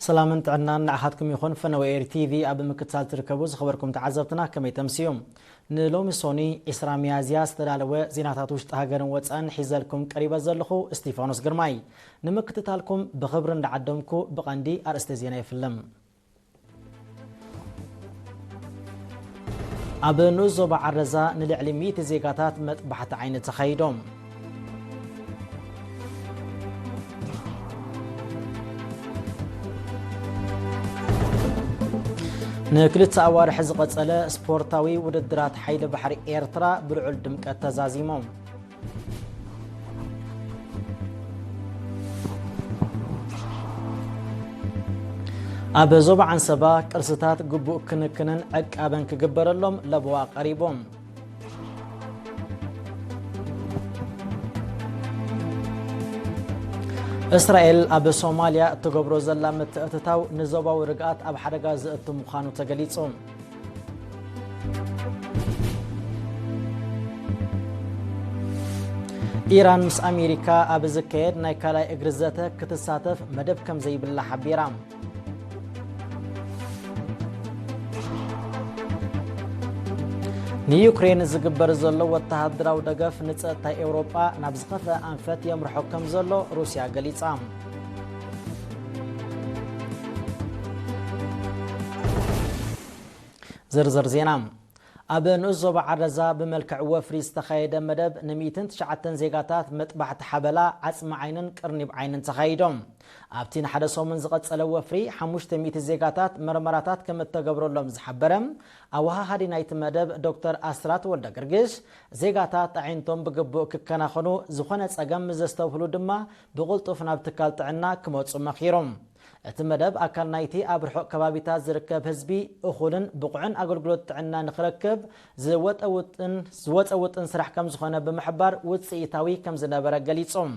ሰላምን ጥዕናን ንዓኻትኩም ይኹን። ፈነወ ኤሪ ቲቪ ኣብ ምክትታል ትርከቡ ዝኸበርኩም ተዓዘብትና ከመይ ተምስዩ? ንሎሚ ሶኒ ዕስራ ሚያዝያ ዝተዳለወ ዜናታት ውሽጢ ሃገርን ወፃእን ሒዘልኩም ቀሪበ ዘለኹ እስቲፋኖስ ግርማይ። ንምክትታልኩም ብኽብሪ እንዳዓደምኩ ብቐንዲ ኣርእስተ ዜና ይፍልም። ኣብ ንኡስ ዞባ ዓረዛ ንልዕሊ ሚእቲ ዜጋታት መጥባሕቲ ዓይኒ ተኻይዶም። ንክልተ ኣዋርሕ ዝቐጸለ ስፖርታዊ ውድድራት ሓይሊ ባሕሪ ኤርትራ ብልዑል ድምቀት ተዛዚሞም። ኣብ ዞባ ዓንሰባ ቅርስታት ግቡእ ክንክንን ዕቃበን ክግበረሎም ለበዋ ቀሪቦም። እስራኤል ኣብ ሶማልያ እትገብሮ ዘላ ምትእትታው ንዞባዊ ርግኣት ኣብ ሓደጋ ዘእቱ ምዃኑ ተገሊጹ። ኢራን ምስ ኣሜሪካ ኣብ ዝካየድ ናይ ካልኣይ እግሪ ዘተ ክትሳተፍ መደብ ከም ዘይብላ ሓቢራ። ንዩክሬን ዝግበር ዘሎ ወተሃደራዊ ደገፍ ንጸጥታ ኤውሮጳ ናብ ዝኸፍአ ኣንፈት የምርሖ ከም ዘሎ ሩስያ ገሊጻ። ዝርዝር ዜና። ኣብ ንኡስ ዞባ ዓረዛ ብመልክዕ ወፍሪ ዝተኻየደ መደብ ን ሚእትን ትሽዓተን ዜጋታት መጥባሕቲ ሓበላ፣ ዓጽሚ ዓይንን ቅርኒብ ዓይንን ተኻይዶም። ኣብቲ ንሓደ ሰሙን ዝቐጸለ ወፍሪ ሓሙሽተ ሚእቲ ዜጋታት መርመራታት ከም እተገብረሎም ዝሓበረ ኣወሃሃዲ ናይቲ መደብ ዶክተር ኣስራት ወልደ ገርግሽ፣ ዜጋታት ኣዒንቶም ብግቡእ ክከናኸኑ፣ ዝኾነ ጸገም ምስ ዘስተብህሉ ድማ ብቕልጡፍ ናብ ትካል ጥዕና ክመጹ መኺሮም። እቲ መደብ ኣካል ናይቲ ኣብ ርሑቕ ከባቢታት ዝርከብ ህዝቢ እኹልን ብቑዕን ኣገልግሎት ጥዕና ንኽረክብ ዝወጠ ውጥን፣ ዝወጸ ውጥን ስራሕ ከም ዝኾነ ብምሕባር ውጽኢታዊ ከም ዝነበረ ገሊጾም።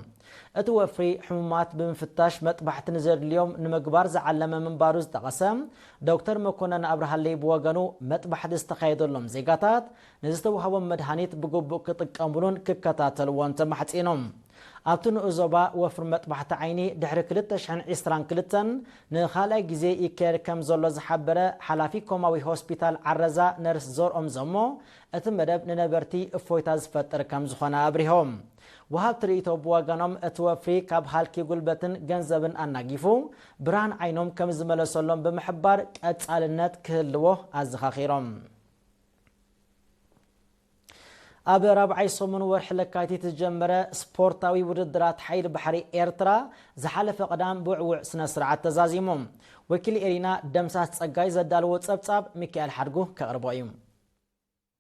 እቲ ወፍሪ ሕሙማት ብምፍታሽ መጥባሕቲ ንዘድልዮም ንምግባር ዝዓለመ ምንባሩ ዝጠቐሰ ዶክተር መኮነን ኣብርሃለይ ብወገኑ፣ መጥባሕቲ ዝተኻየደሎም ዜጋታት ንዝተዋህቦም መድሃኒት ብግቡእ ክጥቀሙሉን ክከታተልዎን ተማሕጺኖም። ኣብቲ ንኡስ ዞባ ወፍሪ መጥባሕቲ ዓይኒ ድሕሪ ክልተ ሽሕን ዕስራን ክልተን ንኻልኣይ ግዜ ይካየድ ከም ዘሎ ዝሓበረ ሓላፊ ኮማዊ ሆስፒታል ዓረዛ ነርስ ዘርኦም ዘሞ፣ እቲ መደብ ንነበርቲ እፎይታ ዝፈጥር ከም ዝኾነ ኣብሪሆም። ወሃብቲ ርእይቶ ብወገኖም፣ እቲ ወፍሪ ካብ ሃልኪ ጉልበትን ገንዘብን ኣናጊፉ ብርሃን ዓይኖም ከም ዝመለሰሎም ብምሕባር ቀጻልነት ክህልዎ ኣዘኻኺሮም። ኣብ ራብዓይ ሰሙን ወርሒ ለካቲት ዝጀመረ ስፖርታዊ ውድድራት ሓይሊ ባሕሪ ኤርትራ ዝሓለፈ ቀዳም ብውዕውዕ ስነ ስርዓት ተዛዚሙ። ወኪል ኤሪና ደምሳስ ጸጋይ ዘዳለዎ ጸብጻብ ሚካኤል ሓድጉ ከቕርቦ እዩ።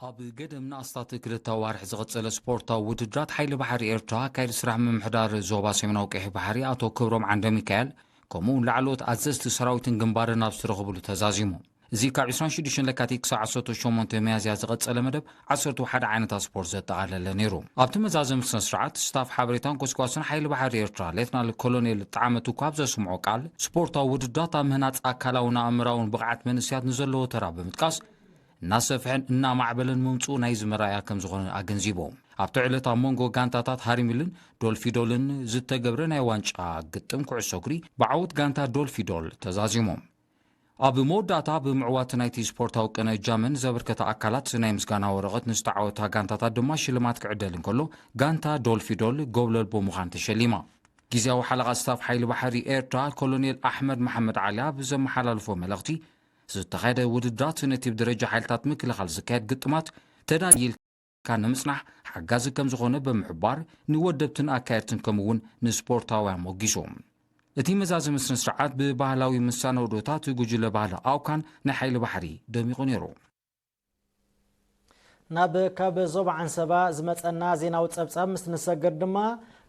ኣብ ገደም ንኣስታት ክልተ ኣዋርሕ ዝቐጸለ ስፖርታዊ ውድድራት ሓይሊ ባሕሪ ኤርትራ ኣካይዲ ስራሕ ምምሕዳር ዞባ ሰሜናዊ ቀይሕ ባሕሪ ኣቶ ክብሮም ዓንደ ሚካኤል፣ ከምኡ እውን ላዕለዎት ኣዘዝቲ ሰራዊትን ግንባርን ኣብ ዝተረኸብሉ ተዛዚሙ። እዚ ካብ ዕስራን ሽዱሽተን ለካቲት ክሳብ ዓሰርተ ሸሞንተ ሚያዝያ ዝቐጸለ መደብ ዓሰርተ ሓደ ዓይነታት ስፖርት ዘጠቓለለ ነይሩ። ኣብቲ መዛዘሚ ስነ ስርዓት፣ ስታፍ ሓበሬታን ጎስጓስን ሓይሊ ባሕሪ ኤርትራ ሌትናል ኮሎኔል ጣዕመ ቱኳ ኣብ ዘስምዖ ቃል፣ ስፖርታዊ ውድድራት ኣብ ምህናጽ ኣካላውን ኣእምራውን ብቕዓት መንእሰያት ንዘለዎ ተራ ብምጥቃስ፣ እናሰፍሐን እናማዕበለን ምምጽኡ ናይዚ መርኣያ ከም ዝኾነ ኣገንዚቦም። ኣብቲ ዕለት ኣብ መንጎ ጋንታታት ሃሪሚልን ዶልፊዶልን ዝተገብረ ናይ ዋንጫ ግጥም ኩዕሶ እግሪ ብዓወት ጋንታ ዶልፊዶል ተዛዚሞም። ኣብ መወዳእታ ብምዕዋት ናይቲ ስፖርታዊ ቅነ እጃመን ዘበርከተ ኣካላት ናይ ምስጋና ወረቐት ንዝተዓወታ ጋንታታት ድማ ሽልማት ክዕደል እንከሎ፣ ጋንታ ዶልፊዶል ጎብለል ብምዃን ተሸሊማ። ግዝያዊ ሓለቓ ስታፍ ሓይሊ ባሕሪ ኤርትራ ኮሎኔል ኣሕመድ መሓመድ ዓሊ ኣብ ዘመሓላልፎ መልእኽቲ፣ ዝተኻየደ ውድድራት ነቲ ብደረጃ ሓይልታት ምክልኻል ዝካየድ ግጥማት ተዳልዩ ኢልካ ንምጽናሕ ሓጋዚ ከም ዝኾነ ብምሕባር፣ ንወደብትን ኣካየድትን ከምኡ እውን ንስፖርታውያን ሞጊሱ። እቲ መዛዘሚ ስነ ስርዓት ብባህላዊ መሰናዶታት ጉጅለ ባህሊ ኣውካን ናይ ሓይሊ ባሕሪ ደሚቑ ነይሩ። ናብ ካብ ዞባ ዓንሰባ ዝመጸና ዜናዊ ጸብጻብ ምስ ንሰግር ድማ፣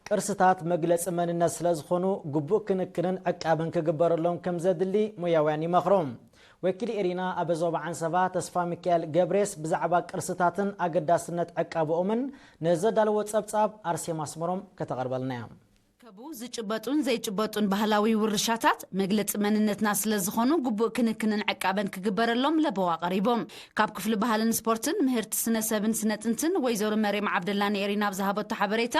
ቅርስታት መግለጺ መንነት ስለ ዝኾኑ፣ ግቡእ ክንክንን ዕቃብን ክግበረሎም ከም ዘድሊ ሞያውያን ይመኽሩ። ወኪል ኤሪና ኣብ ዞባ ዓንሰባ ተስፋ ሚካኤል ገብሬስ ብዛዕባ ቅርስታትን ኣገዳስነት ዕቃብኦምን ንዘዳለዎ ጸብጻብ ኣርሴማ ኣስመሮም ከተቕርበልና እያ። ዝጭበጡን ዘይጭበጡን ባህላዊ ውርሻታት መግለፂ መንነትና ስለ ዝኾኑ ግቡእ ክንክንን ዕቃበን ክግበረሎም ለበዋ ቀሪቦም። ካብ ክፍሊ ባህልን ስፖርትን ምህርቲ ስነ ሰብን ስነ ጥንትን ወይዘሮ መሬም ዓብደላ ንኤሪና ኣብ ዝሃበቶ ሓበሬታ፣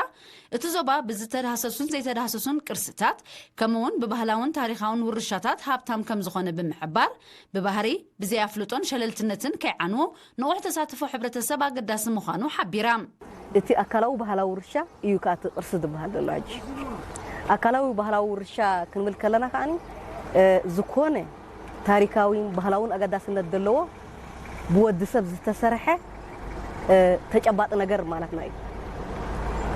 እቲ ዞባ ብዝተዳህሰሱን ዘይተዳህሰሱን ቅርስታት ከምኡውን ብባህላውን ታሪኻውን ውርሻታት ሃብታም ከም ዝኾነ ብምሕባር፣ ብባህሪ ብዘይ ኣፍልጦን ሸለልትነትን ከይዓንዎ ንቑሕ ተሳትፎ ሕብረተሰብ ኣገዳሲ ምዃኑ ሓቢራ። እቲ ኣካላዊ ባህላዊ ውርሻ እዩ ከኣ እቲ ቅርሲ ዝበሃል ዘሎ። ሕጂ ኣካላዊ ባህላዊ ውርሻ ክንብል ከለና ከኣ ዝኾነ ታሪካዊን ባህላውን ኣገዳስነት ዘለዎ ብወዲ ሰብ ዝተሰርሐ ተጨባጢ ነገር ማለትና እዩ።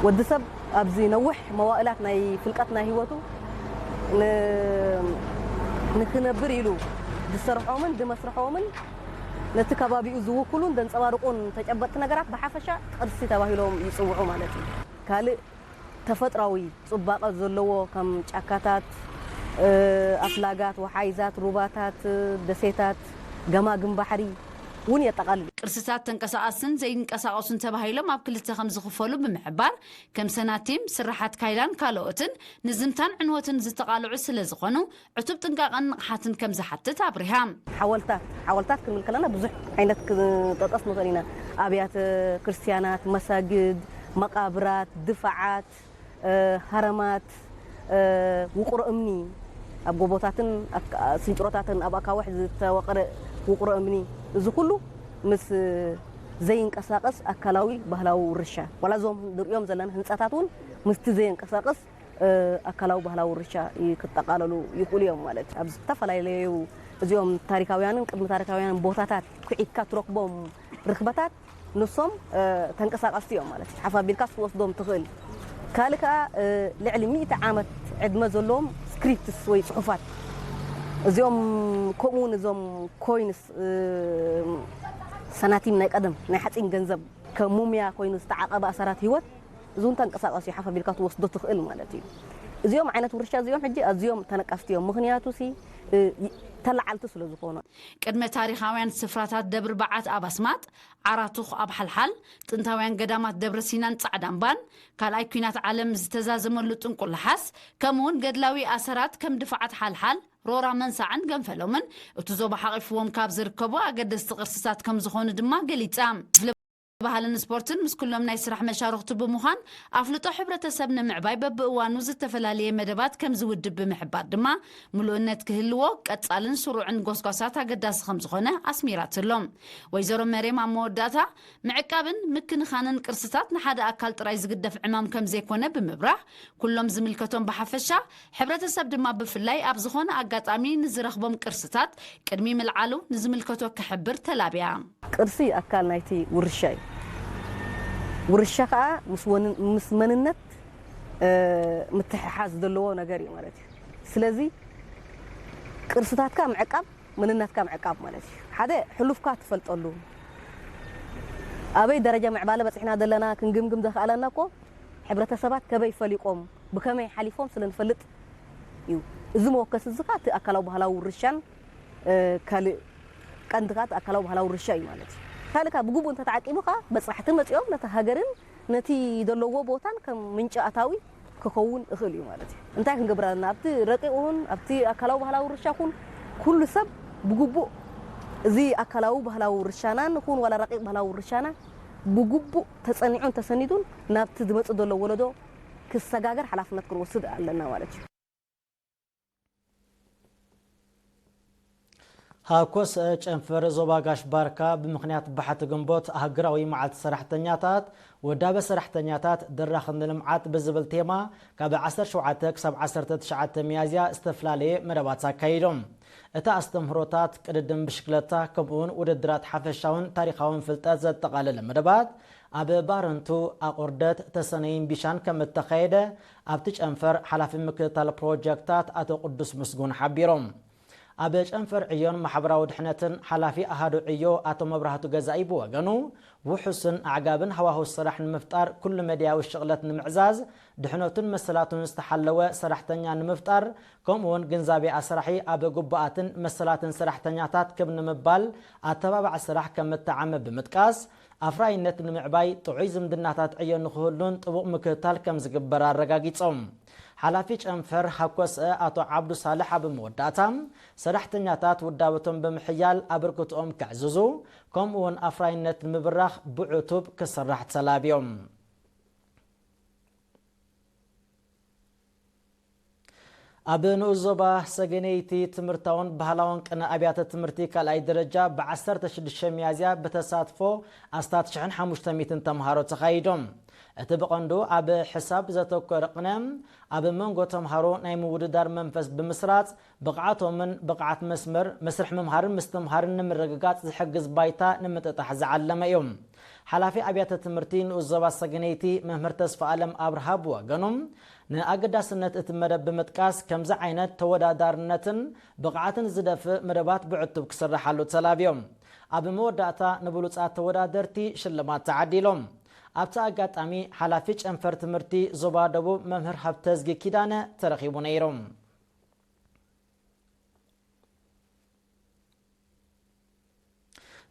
ወዲ ሰብ ኣብዚ ነዊሕ መዋእላት ናይ ፍልቀት ናይ ህይወቱ ንክነብር ኢሉ ዝሰርሖምን ዝመስርሖምን ነቲ ከባቢኡ ዝውክሉን ዘንፀባርቁን ተጨበጥቲ ነገራት ብሓፈሻ ቅርሲ ተባሂሎም ይፅውዑ ማለት እዩ። ካልእ ተፈጥራዊ ፅባቐ ዘለዎ ከም ጫካታት፣ ኣፍላጋት፣ ወሓይዛት፣ ሩባታት፣ ደሴታት፣ ገማግም ባሕሪ እውን የጠቓልል። ቅርስታት ተንቀሳቐስን ዘይንቀሳቐሱን ተባሂሎም ኣብ ክልተ ከም ዝኽፈሉ ብምሕባር፣ ከም ሰናቲም፣ ስርሓት ካይላን ካልኦትን ንዝምታን ዕንወትን ዝተቓልዑ ስለ ዝኾኑ ዕቱብ ጥንቃቐን ንቕሓትን ከም ዝሓትት ኣብሪሃ። ሓወልታት፣ ሓወልታት ክንብል ከለና ብዙሕ ዓይነት ክንጠቀስ ንኽእል ኢና። ኣብያተ ክርስቲያናት፣ መሳግድ፣ መቓብራት፣ ድፋዓት፣ ሃረማት፣ ውቅሮ እምኒ፣ ኣብ ጎቦታትን ስንጭሮታትን ኣብ ኣካውሕ ዝተወቀረ ውቅሮ እምኒ፣ እዚ ኩሉ ምስ ዘይንቀሳቀስ ኣካላዊ ባህላዊ ውርሻ፣ ዋላ እዞም ንሪኦም ዘለና ህንፃታት እውን ምስቲ ዘይንቀሳቀስ ኣካላዊ ባህላዊ ውርሻ ክጠቃለሉ ይኽእሉ እዮም ማለት እዩ። ኣብ ዝተፈላለዩ እዚኦም ታሪካውያንን ቅድሚ ታሪካውያንን ቦታታት ኩዒትካ ትረክቦም ርክበታት ንሶም ተንቀሳቀስቲ እዮም ማለት እዩ። ሓፍ ኣቢልካ ክትወስዶም ትኽእል። ካልእ ከኣ ልዕሊ ሚእቲ ዓመት ዕድመ ዘለዎም ስክሪፕትስ ወይ ጽሑፋት፣ እዚኦም ከምኡ እውን እዞም ኮይንስ፣ ሰናቲም ናይ ቀደም ናይ ሓጺን ገንዘብ ከም ሙምያ ኮይኑ ዝተዓቐበ ኣሰራት ህይወት፣ እዚ እውን ተንቀሳቀሲ ሓፍ ኣቢልካ ትወስዶ ትኽእል ማለት እዩ። እዚኦም ዓይነት ውርሻ እዚኦም ሕጂ ኣዝዮም ተነቀፍቲ እዮም። ምኽንያቱ ሲ ተለዓልቲ ስለ ዝኾኑ። ቅድመ ታሪኻውያን ስፍራታት ደብሪ በዓት ኣብ ኣስማጥ፣ ዓራቱኽ ኣብ ሓልሓል፣ ጥንታውያን ገዳማት ደብረ ሲናን ጻዕዳ እምባን፣ ካልኣይ ኲናት ዓለም ዝተዛዘመሉ ጥንቁላሓስ፣ ከምኡውን ገድላዊ ኣሰራት ከም ድፋዓት ሓልሓል፣ ሮራ መንሳዕን ገንፈሎምን እቲ ዞባ ሓቒፍዎም ካብ ዝርከቡ ኣገደስቲ ቅርስታት ከም ዝኾኑ ድማ ገሊጻ። ባህልን ስፖርትን ምስ ኩሎም ናይ ስራሕ መሻርኽቱ ብምዃን ኣፍልጦ ሕብረተሰብ ንምዕባይ በብእዋኑ ዝተፈላለየ መደባት ከም ዝውድብ ብምሕባር ድማ ምሉእነት ክህልዎ ቀጻልን ስሩዕን ጎስጓሳት ኣገዳሲ ከም ዝኾነ ኣስሚራትሎም። ወይዘሮ መሬም ኣብ መወዳእታ ምዕቃብን ምክንኻንን ቅርስታት ንሓደ ኣካል ጥራይ ዝግደፍ ዕማም ከም ዘይኮነ ብምብራህ ኩሎም ዝምልከቶም ብሓፈሻ ሕብረተሰብ ድማ ብፍላይ ኣብ ዝኾነ ኣጋጣሚ ንዝረኽቦም ቅርስታት ቅድሚ ምልዓሉ ንዝምልከቶ ክሕብር ተላብያ። ቅርሲ ኣካል ናይቲ ውርሻ እዩ። ውርሻ ከዓ ምስ ወንን-፣ ምስ መንነት፣ እ፣ ምትሕሓዝ ዘለዎ ነገር እዩ ማለት እዩ። ስለዚ ቅርስታትካ ምዕቃብ፣ መንነትካ ምዕቃብ ማለት እዩ። ሓደ ሕሉፍካ ትፈልጠሉ፣ ኣበይ ደረጃ ምዕባለ በፂሕና ዘለና ክንግምግም ዘኽኣለና እኮ ሕብረተሰባት ከበይ ፈሊቆም፣ ብከመይ ሓሊፎም ስለ ንፈልጥ እዩ። እዚ መወከሲ እዚ ከዓ እቲ ኣካላዊ ባህላዊ ውርሻን፣ እ፣ ካልእ ቀንዲ ከዓ እቲ ኣካላዊ ባህላዊ ውርሻ እዩ ማለት እዩ። ካልእ ከዓ ብግቡእ እንተተዓቂቡ ከዓ በፃሕቲ መፂኦም ነቲ ሃገርን ነቲ ዘለዎ ቦታን ከም ምንጪ ኣታዊ ክኸውን እኽእል እዩ ማለት እዩ። እንታይ ክንገብር ኣለና? ኣብቲ ረቂቕ እውን፣ ኣብቲ ኣካላዊ ባህላዊ ውርሻ ኩን ኩሉ ሰብ ብግቡእ እዚ ኣካላዊ ባህላዊ ውርሻና ንኹን ዋላ ረቂቕ ባህላዊ ውርሻና ብግቡእ ተጸኒዑን ተሰኒዱን ናብቲ ዝመጽእ ዘሎ ወለዶ ክሰጋገር ሓላፍነት ክንወስድ ኣለና ማለት እዩ። ሃኮስ ጨንፈር ዞባ ጋሽ ባርካ ብምኽንያት ባሕቲ ግንቦት ኣህግራዊ መዓልቲ ሰራሕተኛታት፣ ውዳበ ሰራሕተኛታት ድራኽ ንልምዓት ብዝብል ቴማ ካብ ዓሰርተ ሸውዓተ ክሳብ ዓሰርተ ትሽዓተ ሚያዝያ ዝተፈላለየ መደባት ኣካይዶም። እቲ ኣስተምህሮታት ቅድድም ብሽክለታ ከምኡውን ውድድራት ሓፈሻውን ታሪኻውን ፍልጠት ዘጠቓለለ መደባት ኣብ ባረንቱ፣ ኣቑርደት፣ ተሰነይን ቢሻን ከም እተኻየደ ኣብቲ ጨንፈር ሓላፊ ምክትታል ፕሮጀክታት ኣቶ ቅዱስ ምስጉን ሓቢሮም። ኣብ ጨንፈር ዕዮን ማሕበራዊ ድሕነትን ሓላፊ ኣሃዱ ዕዮ ኣቶ መብራህቱ ገዛኢ ብወገኑ፣ ውሑስን ኣዕጋብን ሃዋህው ስራሕ ንምፍጣር ኩሉ መድያዊ ሽቕለት ንምዕዛዝ፣ ድሕነቱን መሰላቱን ዝተሓለወ ሰራሕተኛ ንምፍጣር፣ ከምኡውን ግንዛቤ ኣስራሒ ኣብ ግቡኣትን መሰላትን ሰራሕተኛታት ክብ ንምባል ኣተባባዒ ስራሕ ከም እተዓመ ብምጥቃስ፣ ኣፍራይነት ንምዕባይ ጥዑይ ዝምድናታት ዕዮ ንክህሉን ጥቡቕ ምክትታል ከም ዝግበር ኣረጋጊጾም። ሓላፊ ጨንፈር ሃኮስአ ኣቶ ዓብዱ ሳልሕ ኣብ መወዳእታ፣ ሰራሕተኛታት ውዳበቶም ብምሕያል ኣበርክትኦም ከዕዝዙ፣ ከምኡ እውን ኣፍራይነት ንምብራኽ ብዕቱብ ክስራሕ ተላብዮም። ኣብ ንኡስ ዞባ ሰገነይቲ ትምህርታውን ባህላውን ቅነ ኣብያተ ትምህርቲ ካልኣይ ደረጃ ብ ዓሰርተ ሽዱሽተ ሚያዝያ ብተሳትፎ ኣስታት ሽሕን ሓሙሽተ ሚእትን ተምሃሮ ተኻይዶም። እቲ ብቐንዱ ኣብ ሕሳብ ዘተኮረ ቅነ ኣብ መንጎ ተምሃሮ ናይ ምውድዳር መንፈስ ብምስራጽ ብቕዓቶምን ብቕዓት መስመር መስርሕ ምምሃርን ምስትምሃርን ንምርግጋጽ ዝሕግዝ ባይታ ንምጥጣሕ ዝዓለመ እዩ። ሓላፊ ኣብያተ ትምህርቲ ንኡስ ዞባ ሰገነይቲ መምህር ተስፋ ኣለም ኣብርሃ ብወገኑ ንኣገዳስነት እቲ መደብ ብምጥቃስ ከምዚ ዓይነት ተወዳዳርነትን ብቕዓትን ዝደፍእ መደባት ብዕቱብ ክስርሓሉ ተላብዮም። ኣብ መወዳእታ ንብሉጻት ተወዳደርቲ ሽልማት ተዓዲሎም። ኣብቲ ኣጋጣሚ ሓላፊ ጨንፈር ትምህርቲ ዞባ ደቡብ መምህር ሃብተዝጊ ኪዳነ ተረኺቡ ነይሩ።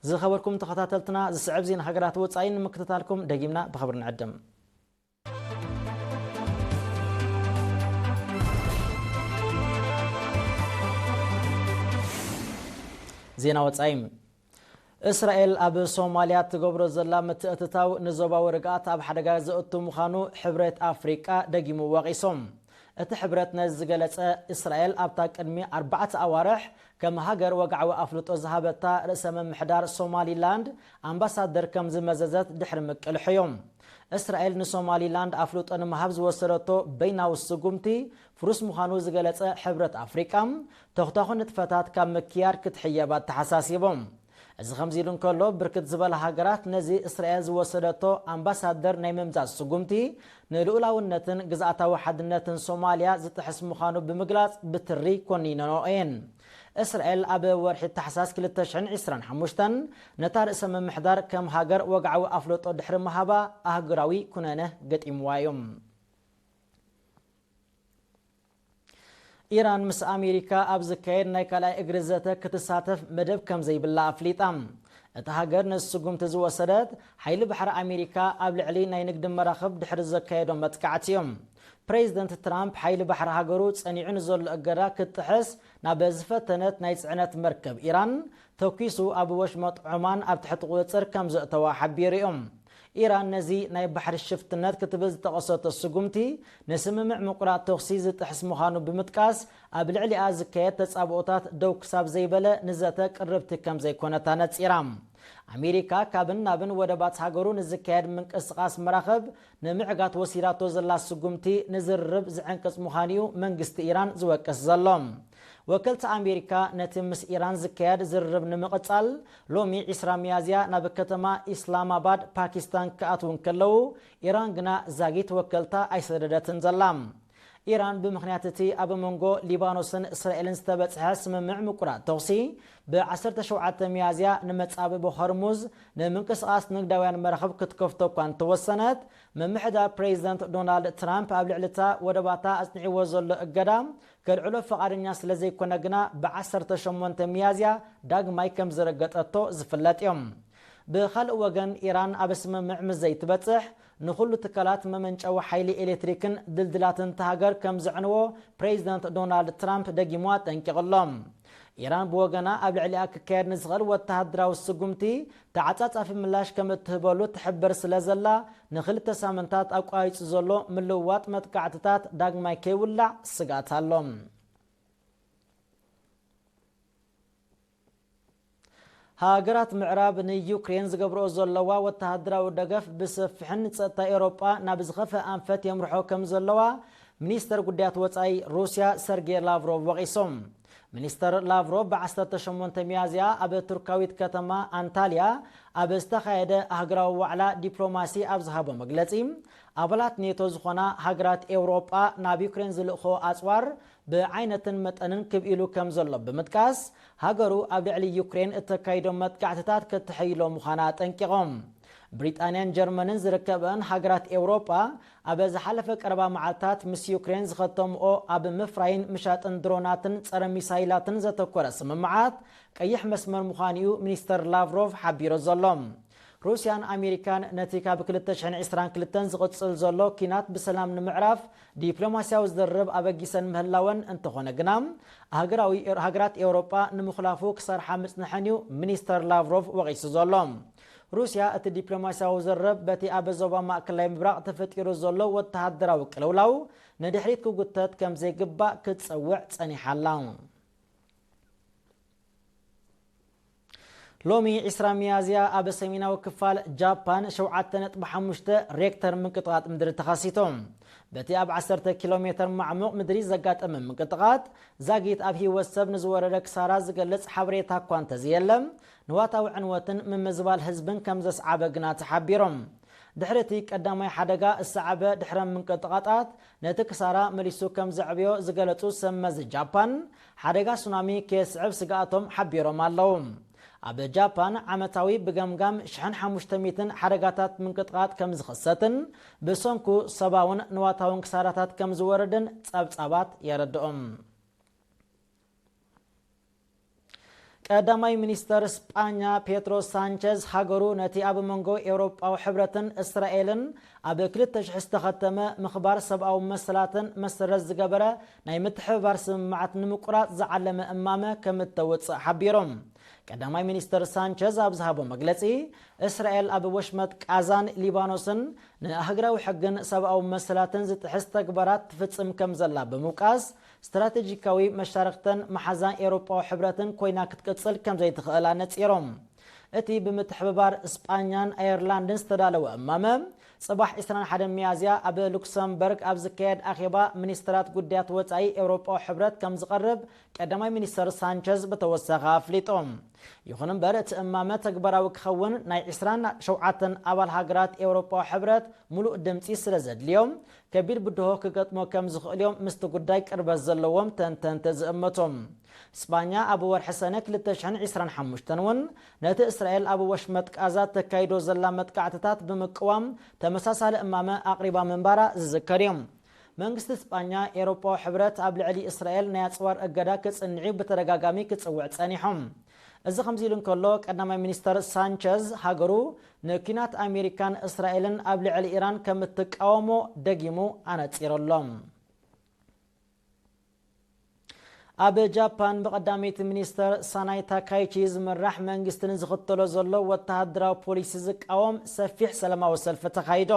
ዝኸበርኩም ተኸታተልትና፣ ዝስዕብ ዜና ሃገራት ወጻኢ ንምክትታልኩም ደጊምና ብኽብሪ ንዕድም። ዜና ወጻኢ። እስራኤል ኣብ ሶማልያ ትገብሮ ዘላ ምትእትታው ንዞባዊ ርግኣት ኣብ ሓደጋ ዘእቱ ምዃኑ ሕብረት ኣፍሪቃ ደጊሙ ወቒሶም። እቲ ሕብረት ነዚ ዝገለጸ፣ እስራኤል ኣብታ ቅድሚ ኣርባዕተ ኣዋርሕ ከም ሃገር ወግዓዊ ኣፍልጦ ዝሃበታ ርእሰ ምምሕዳር ሶማሊላንድ ኣምባሳደር ከም ዝመዘዘት ድሕሪ ምቅልሑ እዩ። እስራኤል ንሶማሊላንድ ኣፍልጦ ንምሃብ ዝወሰደቶ በይናዊ ስጉምቲ ፍሩስ ምዃኑ ዝገለጸ ሕብረት ኣፍሪቃ፣ ተኽታኹ ንጥፈታት ካብ ምክያድ ክትሕየብ ኣተሓሳሲቡ። እዚ ከምዚ ኢሉ እንከሎ፣ ብርክት ዝበላ ሃገራት ነዚ እስራኤል ዝወሰደቶ ኣምባሳደር ናይ ምምዛዝ ስጉምቲ ንልኡላውነትን ግዝኣታዊ ሓድነትን ሶማልያ ዝጥሕስ ምዃኑ ብምግላጽ ብትሪ ኮኒነንኦ እየን። እስራኤል ኣብ ወርሒ ታሕሳስ ክልተ ሽሕን ዕስራን ሓሙሽተን ነታ ርእሰ ምምሕዳር ከም ሃገር ወግዓዊ ኣፍልጦ ድሕሪ ምሃባ ኣህጉራዊ ኩነነ ገጢምዋ እዩ። ኢራን ምስ ኣሜሪካ ኣብ ዝካየድ ናይ ካልኣይ እግሪ ዘተ ክትሳተፍ መደብ ከም ዘይብላ ኣፍሊጣ። እታ ሃገር ነዚ ስጉምቲ ዝወሰደት ሓይሊ ባሕሪ ኣሜሪካ ኣብ ልዕሊ ናይ ንግዲ መራኽብ ድሕሪ ዘካየዶ መጥቃዕቲ እዩ። ፕሬዚደንት ትራምፕ ሓይሊ ባሕሪ ሃገሩ ጸኒዑ ንዘሎ እገዳ ክትጥሕስ ናብ ዝፈተነት ናይ ጽዕነት መርከብ ኢራን ተኲሱ ኣብ ወሽመጥ ዖማን ኣብ ትሕቲ ቁጽጽር ከም ዘእተዋ ሓቢሩ እዩ። ኢራን ነዚ ናይ ባሕሪ ሽፍትነት ክትብል ዝጠቐሰቶ ስጉምቲ ንስምምዕ ምቁራጽ ተኹሲ ዝጥሕስ ምዃኑ ብምጥቃስ፣ ኣብ ልዕሊኣ ዝካየድ ተጻብኦታት ደው ክሳብ ዘይበለ ንዘተ ቅርብቲ ከም ዘይኮነት ኣነጺራ። ኣሜሪካ ካብን ናብን ወደባት ሃገሩ ንዝካየድ ምንቅስቓስ መራኽብ ንምዕጋት ወሲዳቶ ዘላ ስጉምቲ ንዝርርብ ዝዕንቅጽ ምዃኑ እዩ መንግስቲ ኢራን ዝወቅስ ዘሎ። ወከልቲ ኣሜሪካ ነቲ ምስ ኢራን ዝካየድ ዝርርብ ንምቕጻል ሎሚ ዕስራ ሚያዝያ ናብ ከተማ ኢስላማባድ ፓኪስታን ክኣትዉ እንከለዉ፣ ኢራን ግና ዛጊት ወከልታ ኣይሰደደትን ዘላ። ኢራን ብምኽንያት እቲ ኣብ መንጎ ሊባኖስን እስራኤልን ዝተበጽሐ ስምምዕ ምቁራጽ ተኹሲ ብ ዓሰርተ ሸውዓተ ሚያዝያ ንመጻብቦ ሆርሙዝ ንምንቅስቓስ ንግዳውያን መራኽብ ክትከፍቶ እኳ እንተወሰነት፣ ምምሕዳር ፕሬዚደንት ዶናልድ ትራምፕ ኣብ ልዕሊ እታ ወደባታ ኣጽኒዕዎ ዘሎ እገዳ ከልዕሎ ፍቓደኛ ስለ ዘይኮነ ግና፣ ብ ዓሰርተ ሸሞንተ ሚያዝያ ዳግማይ ከም ዝረገጠቶ ዝፍለጥ እዩ። ብኻልእ ወገን፣ ኢራን ኣብ ስምምዕ ምስ ዘይትበጽሕ፣ ንኹሉ ትካላት መመንጨዊ ሓይሊ ኤሌክትሪክን ድልድላትን እታ ሃገር ከም ዘዕንዎ ፕሬዚደንት ዶናልድ ትራምፕ ደጊሙ ኣጠንቂቑ ኣሎ። ኢራን ብወገና ኣብ ልዕሊኣ ክካየድ ንዝኽእል ወተሃደራዊ ስጉምቲ ተዓጻጻፊ ምላሽ ከም እትህበሉ ትሕብር ስለ ዘላ፣ ንኽልተ ሳምንታት ኣቋሪጹ ዘሎ ምልውዋጥ መጥቃዕትታት ዳግማይ ከይውላዕ ስግኣት ኣሎ። ሃገራት ምዕራብ ንዩክሬን ዝገብርኦ ዘለዋ ወተሃደራዊ ደገፍ ብሰፊሕን ንጸጥታ ኤውሮጳ ናብ ዝኸፍአ ኣንፈት የምርሖ ከም ዘለዋ ሚኒስተር ጉዳያት ወጻኢ ሩስያ ሰርጌ ላቭሮቭ ወቒሶም። ሚኒስተር ላቭሮቭ ብ ዓሰርተ ሸሞንተ ሚያዝያ ኣብ ቱርካዊት ከተማ ኣንታልያ ኣብ ዝተኻየደ ኣህጉራዊ ዋዕላ ዲፕሎማሲ ኣብ ዝሃቦ መግለጺ፣ ኣባላት ኔቶ ዝኾና ሃገራት ኤውሮጳ ናብ ዩክሬን ዝልእኽኦ ኣጽዋር ብዓይነትን መጠንን ክብ ኢሉ ከም ዘሎ ብምጥቃስ፣ ሃገሩ ኣብ ልዕሊ ዩክሬን እተካይዶ መጥቃዕትታት ከተሐይሎ ምዃና ኣጠንቂቖም። ብሪጣንያን ጀርመንን ዝርከበን ሃገራት ኤውሮጳ ኣብ ዝሓለፈ ቀረባ መዓልታት ምስ ዩክሬን ዝኸተምኦ ኣብ ምፍራይን ምሻጥን ድሮናትን ጸረ ሚሳይላትን ዘተኮረ ስምምዓት ቀይሕ መስመር ምዃኑ እዩ ሚኒስተር ላቭሮቭ ሓቢሩ ዘሎ። ሩስያን ኣሜሪካን ነቲ ካብ ክልተ ሽሕን ዕስራን ክልተን ዝቕጽል ዘሎ ኪናት ብሰላም ንምዕራፍ ዲፕሎማስያዊ ዝርርብ ኣበጊሰን ምህላወን፣ እንተኾነ ግና ሃገራዊ ሃገራት ኤውሮጳ ንምኽላፉ ክሰርሓ ምጽንሐን እዩ ሚኒስተር ላቭሮቭ ወቒሱ ዘሎ። ሩስያ እቲ ዲፕሎማስያዊ ዝርርብ በቲ ኣብ ዞባ ማእከላይ ምብራቕ ተፈጢሩ ዘሎ ወተሃደራዊ ቅልውላው ንድሕሪት ክጉተት ከም ዘይግባእ ክትጸውዕ ጸኒሓ ኣላ። ሎሚ ዕስራ ሚያዝያ ኣብ ሰሜናዊ ክፋል ጃፓን ሸውዓተ ነጥቢ ሓሙሽተ ሬክተር ምንቅጥቓጥ ምድሪ ተኸሲቱ። በቲ ኣብ ዓሰርተ ኪሎ ሜተር ማዕሙቕ ምድሪ ዘጋጠመ ምንቅጥቓጥ ዛጊት ኣብ ህይወት ሰብ ንዝወረደ ክሳራ ዝገልጽ ሓበሬታ እኳ እንተዘየለ፣ ንዋታዊ ዕንወትን ምምዝባል ህዝብን ከም ዘስዓበ ግና ተሓቢሩ። ድሕሪ እቲ ቀዳማይ ሓደጋ እሰዓበ ድሕረ ምንቅጥቓጣት ነቲ ክሳራ መሊሱ ከም ዘዕብዮ ዝገለጹ ሰብ መዚ ጃፓን፣ ሓደጋ ሱናሚ ከየስዕብ ስግኣቶም ሓቢሮም ኣለዉ። ኣብ ጃፓን ዓመታዊ ብገምጋም ሽሕን ሓሙሽተ ሚእትን ሓደጋታት ምንቅጥቓጥ ከም ዝኽሰትን ብሰንኩ ሰባውን ንዋታውን ክሳራታት ከም ዝወርድን ጸብጻባት የረድኦም። ቀዳማይ ሚኒስተር ስጳኛ ፔድሮ ሳንቸዝ ሃገሩ ነቲ ኣብ መንጎ ኤውሮጳዊ ሕብረትን እስራኤልን ኣብ ክልተ ሽሕ ዝተኸተመ ምኽባር ሰብኣዊ መሰላትን መሰረት ዝገበረ ናይ ምትሕብባር ስምምዓት ንምቁራጽ ዝዓለመ እማመ ከም እተውጽእ ሓቢሮም። ቀዳማይ ሚኒስተር ሳንቸዝ ኣብ ዝሃቦ መግለጺ፣ እስራኤል ኣብ ወሽመጥ ቃዛን ሊባኖስን ንኣህግራዊ ሕግን ሰብኣዊ መሰላትን ዝጥሕስ ተግባራት ትፍጽም ከም ዘላ ብምውቃስ፣ ስትራቴጂካዊ መሻርክተን መሓዛን ኤውሮጳዊ ሕብረትን ኮይና ክትቅጽል ከም ዘይትኽእል ኣነጺሮም። እቲ ብምትሕብባር ስጳኛን ኣየርላንድን ዝተዳለወ እማመ፣ ጽባሕ ዕስራን ሓደን ሚያዝያ ኣብ ሉክሰምበርግ ኣብ ዝካየድ ኣኼባ ሚኒስትራት ጉዳያት ወጻኢ ኤውሮጳዊ ሕብረት ከም ዝቐርብ ቀዳማይ ሚኒስተር ሳንቸዝ ብተወሳኺ ኣፍሊጡ። ይኹን እምበር፣ እቲ እማመ ተግባራዊ ክኸውን ናይ ዕስራን ሸውዓተን ኣባል ሃገራት ኤውሮጳዊ ሕብረት ምሉእ ድምጺ ስለ ዘድልዮም፣ ከቢድ ብድሆ ክገጥሞ ከም ዝኽእል እዮም ምስቲ ጉዳይ ቅርበት ዘለዎም ተንተንቲ ዝእምቱ። ስጳኛ ኣብ ወርሒ ሰነ ክልተ ሽሕን ዕስራን ሓሙሽተን እውን ነቲ እስራኤል ኣብ ወሽመጥ ቃዛ ተካይዶ ዘላ መጥቃዕትታት ብምቅዋም ተመሳሳሊ እማመ ኣቕሪባ ምንባራ ዝዝከር እዩ። መንግስቲ ስጳኛ፣ ኤውሮጳዊ ሕብረት ኣብ ልዕሊ እስራኤል ናይ ኣጽዋር እገዳ ክጽንዕ እዩ ብተደጋጋሚ ክጽውዕ ጸኒሑ። እዚ ከምዚ ኢሉ እንከሎ፣ ቀዳማይ ሚኒስተር ሳንቸዝ ሃገሩ ንኲናት ኣሜሪካን እስራኤልን ኣብ ልዕሊ ኢራን ከም እትቃወሞ ደጊሙ ኣነጺሩ ኣሎ። ኣብ ጃፓን ብቐዳመይቲ ሚኒስተር ሳናይ ታካይቺ ዝምራሕ መንግስቲ ንዝኽተሎ ዘሎ ወተሃደራዊ ፖሊሲ ዝቃወም ሰፊሕ ሰላማዊ ሰልፊ ተኻይዶ።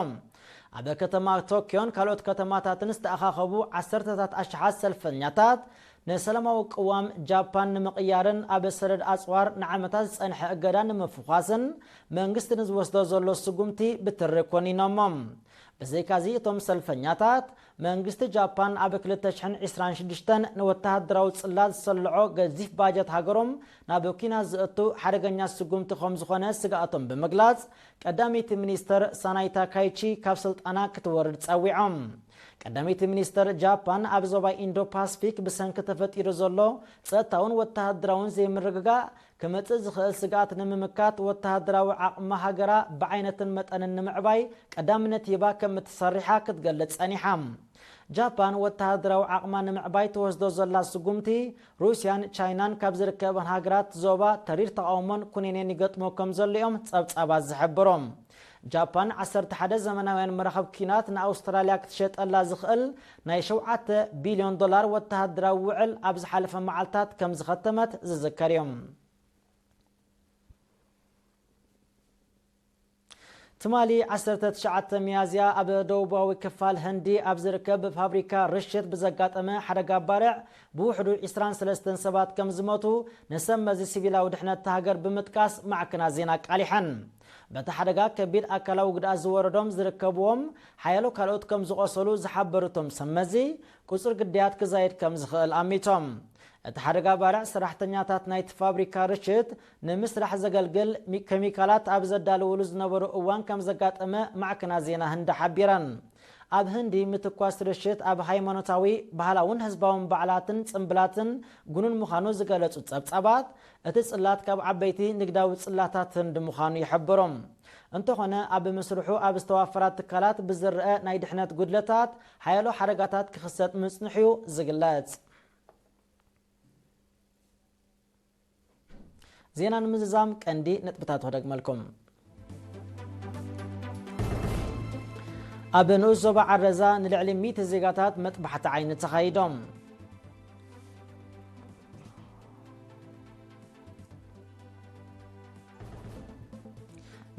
ኣብ ከተማ ቶክዮን ካልኦት ከተማታትን ዝተኣኻኸቡ ዓሰርተታት ኣሽሓት ሰልፈኛታት፣ ንሰላማዊ ቅዋም ጃፓን ንምቕያርን ኣብ ሰደድ ኣጽዋር ንዓመታት ዝጸንሐ እገዳ ንምፍዃስን መንግስቲ ንዝወስዶ ዘሎ ስጉምቲ ብትሪ ኮኒኖሞ። ብዘይካዚ፣ እቶም ሰልፈኛታት፣ መንግስቲ ጃፓን ኣብ ክልተ ሽሕን ዕስራን ሽዱሽተን ንወተሃደራዊ ጽላት ዝሰልዖ ገዚፍ ባጀት ሃገሮም ናብ ኲናት ዘእቱ ሓደገኛ ስጉምቲ ከም ዝኾነ ስግኣቶም ብምግላጽ፣ ቀዳመይቲ ሚኒስተር ሳናይ ታካይቺ ካብ ስልጣና ክትወርድ ጸዊዖም። ቀዳመይቲ ሚኒስተር ጃፓን፣ ኣብ ዞባ ኢንዶ ፓስፊክ ብሰንኪ ተፈጢሩ ዘሎ ጸጥታውን ወተሃደራውን ዘይምርግጋእ ክመጽእ ዝኽእል ስግኣት ንምምካት፣ ወተሃደራዊ ዓቕሚ ሃገራ ብዓይነትን መጠንን ንምዕባይ ቀዳምነት ሂባ ከም እትሰርሓ ክትገልጽ ጸኒሓ። ጃፓን ወተሃደራዊ ዓቕማ ንምዕባይ ትወስዶ ዘላ ስጉምቲ፣ ሩስያን ቻይናን ካብ ዝርከበን ሃገራት ዞባ ተሪር ተቓውሞን ኩነኔን ይገጥሞ ከም ዘሎ እዮም ጸብጻባት ዝሕብሩ። ጃፓን ዓሰርተ ሓደ ዘመናውያን መራኽብ ኲናት ንኣውስትራልያ ክትሸጠላ ዝኽእል ናይ ሸውዓተ ቢልዮን ዶላር ወተሃደራዊ ውዕል ኣብ ዝሓለፈ መዓልታት ከም ዝኸተመት ዝዝከር እዩ። ትማሊ ዓሰርተ ትሽዓተ ሚያዝያ ኣብ ደቡባዊ ክፋል ህንዲ ኣብ ዝርከብ ፋብሪካ ርሽት ብዘጋጠመ ሓደጋ ባርዕ ብውሕዱ ዕስራን ሰለስተን ሰባት ከም ዝሞቱ ንሰብ መዚ ሲቪላዊ ድሕነት እታ ሃገር ብምጥቃስ ማዕከናት ዜና ኣቃሊሐን። በቲ ሓደጋ ከቢድ ኣካላዊ ጉድኣት ዝወረዶም ዝርከብዎም፣ ሓያሎ ካልኦት ከም ዝቖሰሉ ዝሓበሩ እቶም ሰብ መዚ፣ ቁጽሪ ግዳያት ክዛይድ ከም ዝኽእል ኣሚቶም። እቲ ሓደጋ ባርዕ ሰራሕተኛታት ናይቲ ፋብሪካ ርሽት ንምስራሕ ዘገልግል ሚ-፣ ኬሚካላት ኣብ ዘዳልውሉ ዝነበሩ እዋን ከም ዘጋጠመ ማዕከናት ዜና ህንዲ ሓቢረን። ኣብ ህንዲ ምትኳስ ርሽት ኣብ ሃይማኖታዊ፣ ባህላውን ህዝባውን በዓላትን ጽምብላትን ግኑን ምዃኑ ዝገለጹ ጸብጻባት፣ እቲ ጽላት ካብ ዓበይቲ ንግዳዊ ጽላታት ህንዲ ምዃኑ ይሕብሩ። እንተኾነ፣ ኣብ ምስርሑ ኣብ ዝተዋፈራ ትካላት ብዝረአ ናይ ድሕነት ጉድለታት፣ ሓያሎ ሓደጋታት ክኽሰት ምጽንሑ እዩ ዝግለጽ። ዜና ንምዝዛም ቀንዲ ነጥብታት ክደግመልኩም። ኣብ ንኡስ ዞባ ዓረዛ ንልዕሊ ሚእቲ ዜጋታት መጥባሕቲ ዓይኒ ተኻይዶም።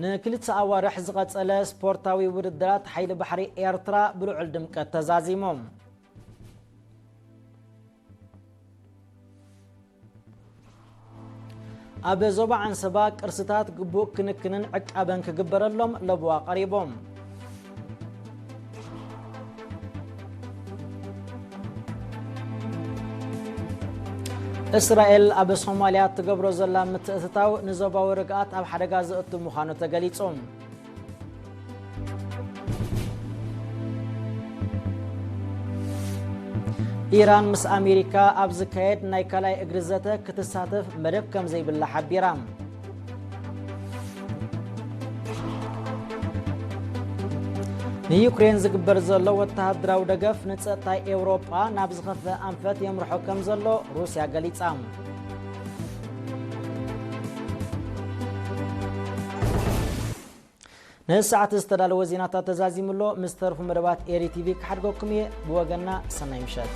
ንክልተ ኣዋርሕ ዝቐጸለ ስፖርታዊ ውድድራት ሓይሊ ባሕሪ ኤርትራ ብልዑል ድምቀት ተዛዚሞም። ኣብ ዞባ ዓንሰባ ቅርስታት ግቡእ ክንክንን ዕቃበን ክግበረሎም ለበዋ ቀሪቦም። እስራኤል ኣብ ሶማልያ ትገብሮ ዘላ ምትእትታው ንዞባዊ ርግኣት ኣብ ሓደጋ ዘእቱ ምዃኑ ተገሊጹ። ኢራን ምስ ኣሜሪካ ኣብ ዝካየድ ናይ ካልኣይ እግሪ ዘተ ክትሳተፍ መደብ ከም ዘይብላ ሓቢራ። ንዩክሬን ዝግበር ዘሎ ወተሃደራዊ ደገፍ ንጸጥታ ኤውሮጳ ናብ ዝኸፍአ ኣንፈት የምርሖ ከም ዘሎ ሩስያ ገሊጻ። ንሰዓት ዝተዳለወ ዜናታት ተዛዚሙ ኣሎ። ምስ ተርፉ መደባት ኤሪ ቲቪ ክሓድገኩም እየ። ብወገንና ሰናይ ምሸት።